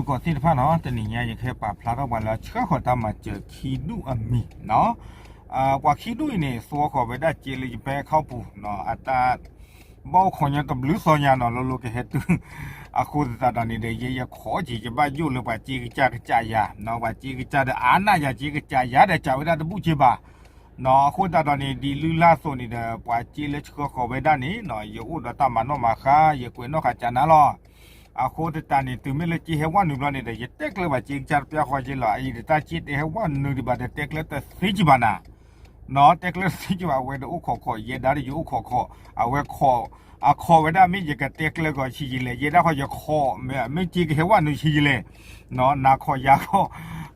ကီၢ်သ့ၣ်တဖၣ်နီၤ, တနံၤညါယကဟဲပာ်ဖျါထီၣ်ပှၤလၢဆှၢဃီၤတၢ်မၤစၢၤခံဒူၣ်အမံၤနီၤ. ပှၤခံဒူၣ်အံၤန့ၣ် သူဃီၤဝဲဒၣ်စ့လၢယဘဲခီပူၤနီၤ, အတၢ်ဘၣ်အိၣ်ခိးညီတဘျုးသီညါနီၤ, လိၤလိၤကဟဲတုၤ အဃိသတးဒီးန့ၣ်ဒီး ယဲယခိးက့ၤ ယဘၣ်ယိၣ်လၢပှၤစ့ကစၢ်ကစၢ်ယၤနီၤ, ပှၤစ့ကစၢ်ဒီးအါနၢ်ယၤ စ့ကစၢ်ယၤဒီးစးဝဲဒၣ်တဘူၣ်စ့ဘၣ်နီၤ. အဃိသတးဒီးန့ၣ် ဒ်လုၢ်လၢ်အသိးန့ၣ်ဒီး ပှၤစ့လၢဆှၢဃီၤဝဲဒၣ်န့ၣ်နီၤ ယအိၣ်ဒီးတၢ်မၤနီၣ်မၤဃါ ယကွဲးနီၣ်ဃာ်ကနၤလီၤ. အဃိသတးန့ၣ် တုၤမ့ၢ်လၢစ့ဟဲဝဲနုာ်ဘျီန့ၣ်ဒီး ယတဲကျၢၤပှၤစ့ကစၢ်တပျၢ်ဃီက့လီၤ. အအံၤဒီးတၢ်စ့တဟဲဝဲနုာ်ဒံးဘၣ်ဒီး တဲကျၢၤတသ့ကံဘၣ်နၤ နီၤ, တဲကျၢၤတသ့ကံဘၣ်, အဝဲဒီးအိၣ်ခိးခိး ယဲဒၣ်ဒီးယအိၣ်ခိးခိး, အဝဲခိး, အခီးဝဲဒၣ်မ့ၢ်ယကတဲကျၢၤကီးဆံးယံာ်လဲၣ်, ယဲဒၣ်ဃီယခိး, မ့ၢ်စ့ကဟဲဝဲနုာ်ဆံးယံာ်လဲၣ်, နီၤ, နၤခိးယၤခိး,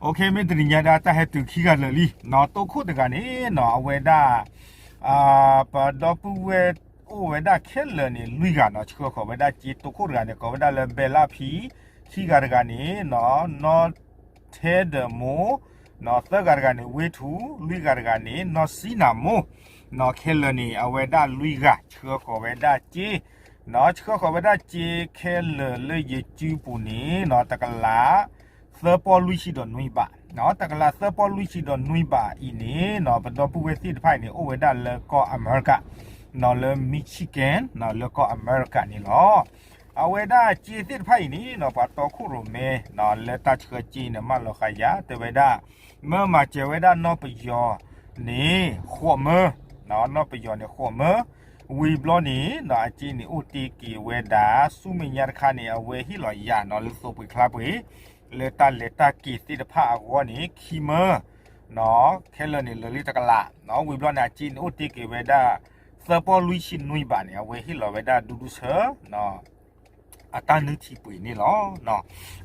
အိၣ်ခ့ မ့ၢ်တနံၤညါဒီးတၢ်ဟဲတုၤခံဂၤလၢာ်လံ, နီၤ, တိခိၣ်တဂၤန့ၣ်နီၤ အဝဲဒၣ် ပဒီပုၢ်ဝဲၢ်အိၣ်ဝဲဒၣ်ခဲလၢာ်န့ၣ် လွံၢ်ဂၤနီၤ, ဆှၢဃီၤဝဲဒၣ်စ့တိခိၣ်တဂၤန့ၣ် ကိးဝဲဒၣ်လၢ ဘဲလၢဖံ, ခံဂၤတဂၤန့ၣ်နီၤ နီၢ်ထဲဒၢးမိၢ်, နီၤ, သၢဂၤတဂၤန့ၣ် ဝ့ထူ, လွံၢ်ဂၤတဂၤန့ၣ် နီၢ်စံနၤမိၢ်, နီၤ, ခဲလၢာ်န့ၣ် အဝဲဒၣ်လွံၢ်ဂၤ ဆှၢဃီၤဝဲဒၣ်စ့, နီၤ, ဆှၢဃီၤဝဲဒၣ်စ့ခဲလၢာ်လၢယစုပူၤန့ၣ်နီၤ တကလး သၢပီၢ်လွံၢ်ဆံဒီးနွံဘး, နီၤ, တကလးသၢပီၢ်လွံၢ်ဆံဒီးနွံဘးအံၤန့ၣ်နီၤ ပဒီပုၢ်ဝဲၢ်သ့ၣ်တဖၣ်အံၤန့ၣ် အိၣ်ဝဲဒၣ်လၢကီၢ်အမဲရကၤ, နီၤ, လၢ Michigan, နီၤ, လၢကီၢ်အမဲရကၤန့ၣ်လီၤ. အဝဲဒၣ်စ့သ့ၣ်တဖၣ်အံၤန့ၣ်နီၤ ပှၤတီခိၣ်ရိၣ်မဲ နီၤ လၢတၢ်ဆှၢစ့န့ၣ် မၢလီၤဃာ်ယၤ တဲဝဲဒၣ် မၢမၤစၢၤဝဲဒၣ်နီၢ်ပယီၤန့ၣ် ဃိးမၢ, နီၢ်ပယီၤန့ၣ် ဃိးမၢ, ဝံၤဘျီန့ၣ်နီၤ အစ့န့ၣ်အိၣ်တ့ၢ်က့ၤဝဲဒၣ် ဆူမဲာ်ညါတခါန့ၣ် အဝဲဟ့ၣ်လီၤယၤနီၤ လၢသိးပှ့ၤချါပှ့ၤ လၢတၢ်လဲၤတၢ်က့ၤသ့ၣ်တဖၣ်အဂီၢ်န့ၣ် ခံမၢ, နီၤ, ခဲလၢာ်န့ၣ်လၢာ်လံတကလး, နီၤ, ဝံၤဘျီန့ၣ် အစ့န့ၣ်အိၣ်တ့ၢ်က့ၤဝဲဒၣ် သၢပီၢ်လွံၢ်ဆံနွံဘးန့ၣ် အဝဲဟ့ၣ်လီၤဝဲဒၣ်ဒူဒူဆၢ အတၢ်နုၢ်ထံပှ့ၤန့ၣ်လီၤ.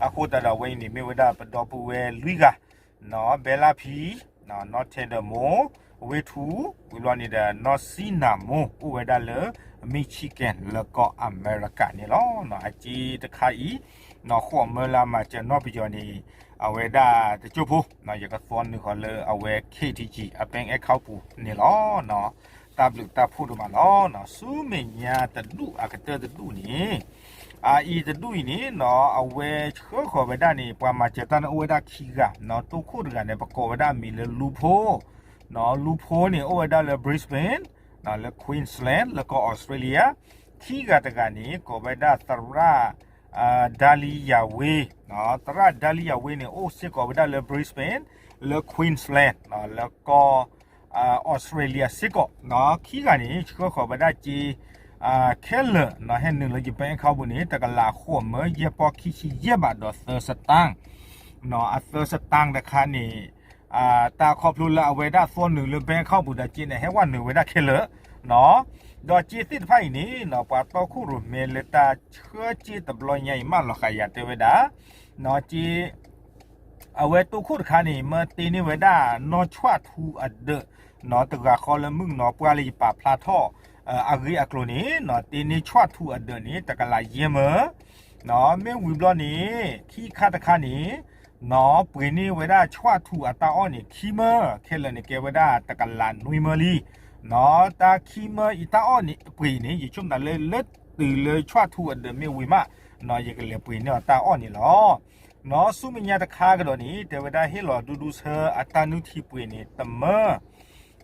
အဃိသတးဒီးအဝဲအံၤန့ၣ် မ့ၢ်ဝဲဒၣ်ပဒီပုၢ်ဝဲၢ်လွံၢ်ဂၤ, နီၤ, ဘဲလၢဖံ, နီၢ်ထဲဒၢးမိၢ်, ဝ့ထူ, ဝံၤဘျီန့ၣ်ဒီး နီၢ်စံနၤမိၢ် အိၣ်ဝဲဒၣ်လၢ Michigan လၢကီၢ်အမဲရကၤန့ၣ်လီၤ. အစ့တခါအံၤ နီၤ ဃိးမၢလၢအမၤစၢၤနီၢ်ပယီၤန့ၣ် အဝဲဒၣ်တကၠိဖိ ယကသွီနုာ်ဃီၤလၢအဝဲ KTG အ bank account ပူၤန့ၣ်လီၤ. တၢ်ဘျုးတၢ်ဖှိၣ်ဒိၣ်မးလီၤ. ဆူမဲာ်ညါတဒူၣ်အကတၢၢ်တဒူၣ်န့ၣ် အအံၤတဒူၣ်အံၤန့ၣ်နီၤ အဝဲဆှၢဃီၤဝဲဒၣ်န့ၣ် ပှၤမၤစၢၤတၢ်န့ၣ်အိၣ်ဝဲဒၣ်ခံဂၤ, နီၤ, တိခိၣ်တဂၤန့ၣ် ပကိးဝဲဒၣ်အမံၤလၢလူဖိ, နီၤ, လူဖိန့ၣ် အိၣ်ဝဲဒၣ်လၢ Brisbane, နီၤ, လၢ Queensland လၢကီၢ်အီစထြ့လယါ, ခံဂၤတဂၤန့ၣ် ကိးဝဲဒၣ်သရၣ် Dahlia Way, နီၤ, သရၣ် Dahlia Way န့ၣ် အိၣ်စ့ၢ်ကီးဝဲဒၣ်လၢ Brisbane လၢ Queensland နီၤ လၢကီၢ် အီစထြ့လယါစ့ၢ်ကီး, နီၤ, ခံဂၤန့ၣ် ဆှၢဃီၤဝဲဒၣ်စ့ ခဲလၢာ်နီၤ ဟဲနုာ်လၢယ bank account ပူၤန့ၣ် တကလးဃိးမၢယဲၢ်ပီၢ်ခံဆံယဲၢ်ဘးဒီးသၢစတၢၢ်, နီၤ, အသၢစတၢၢ်တခါန့ၣ် တၢ်ခီဖျိလၢအဝဲဒၣ်သွီနုာ်လၢ bank account ပူၤဒီးစ့န့ၣ် ဟဲဝဲနုာ်ဝဲဒၣ်ခဲလၢာ်, နီၤ, ဒီးစ့သ့ၣ်တဖၣ်အံၤန့ၣ်နီၤ ပှၤတီခိၣ်ရိၣ်မဲလၢတၢ်ဆှၢစ့တဘျီညါအံၤ မၢလီၤဃာ်ယၤတဲဝဲဒၣ်, နီၤ, စ့ အဝဲတိခိၣ်တခါန့ၣ် မၢတ့န့ၢ်ဝဲဒၣ်နီၢ်ဆွၣ်ထူအဒၢး, နီၤ, တဂၤဃီလၢမုၣ်ကနီၤပှၢ်လၢယပာ်ဖျါထီၣ် အဂ့ၢ်အကျိၤန့ၣ် နီၤ, တ့န့ၢ်ဆွၣ်ထူအဒၢးန့ၣ် တကလးယဲၢ်မၢ, နီၤ, မ့ၢ်ဝံၤဘျီန့ၣ် ခံခါတခါန့ၣ် နီၤ, ပှ့ၤန့ၢ်ဝဲဒၣ်ဆွၣ်ထူအတၢ်အီၣ်န့ၣ် ခံမၢ, ခဲလၢာ်န့ၣ်ကဲဝဲဒၣ်တကလးနွံမၢလံ, နီၤ, တၢ်ခံမၢအံၤတၢ်အီၣ်န့ၣ် ပှ့ၤန့ၣ် ယဆိကမိၣ်သးလၢ လၢတုၤလၢဆွၣ်ထူအဒၢးမ့ၢ်ဝံၤမး နီၤ, ယကလဲၤပှ့ၤန့ၢ်အီၤတၢ်အီၣ်န့ၣ်လီၤ. နီၤ, ဆူမဲာ်ညါတခါကဒီးန့ၣ် တဲဝဲဒၣ်ဟ့ၣ်လီၤဒူဒူဆၢအတၢ်နုၢ်ထံပှ့ၤန့ၣ် တမၢ,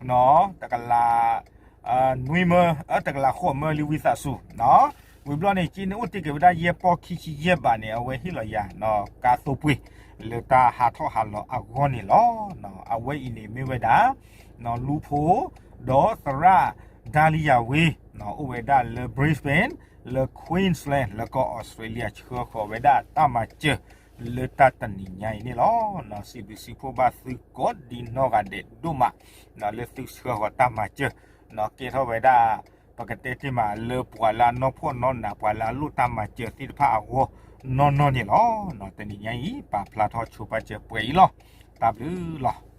နီၤ, တကလး နွံမၢ, အၢ တကလးဃိးမၢလံဝံသးစူၤ, နီၤ, ဝံၤဘျီန့ၣ် စ့န့ၣ်အိၣ်တ့ၢ်က့ၤဝဲဒၣ်ယဲၢ်ပီၢ်ခံဆံယဲၢ်ဘးန့ၣ် အဝဲဟ့ၣ်လီၤယၤ နီၤ, ကါသိပှ့ၤ လၢတၢ်ဟးထီၣ်ဟးလီၤအဂီၢ်န့ၣ်လီၤ. နီၤ, အဝဲအံၤန့ၣ်မ့ၢ်ဝဲဒၣ် နီၤ, လူဖိ ဒီးသရၣ် Dahlia Way, နီၤ, အိၣ်ဝဲဒၣ်လၢ Brisbane လၢ Queensland လၢကီၢ်အီစထြ့လယါ ဆှၢဃီၤဝဲဒၣ်တၢ်မၤစၢၤ လၢတၢ်တနံၤညါအံၤန့ၣ်လီၤ. နီၤ, စံးဘျုးစံးဖှိၣ်ဘၣ်သုကိးဒ်နီၢ်ဂၤဒဲးဒိၣ်မး, နီၤ, လၢသုဆှၢဃီၤတၢ်မၤစၢၤ, နီၤ, ကဲထီၣ်ဝဲဒၣ် ပကတဲတ့ၢ်မးလၢပှၤလၢအနီၢ်ဖှီၣ်နီၢ်နး ပှၤလၢအလိၣ်တၢ်မၤစၢၤသ့ၣ်တဖၣ်အဂီၢ်နီၢ်နီၢ်န့ၣ်လီၤ. နီၤ, တနံၤညါအံၤ ပာ်ဖျါထီၣ်ဆိပာ်စၢၤပှဲၤအံၤလီၤ. တၢ်ဘျုးလီၤ.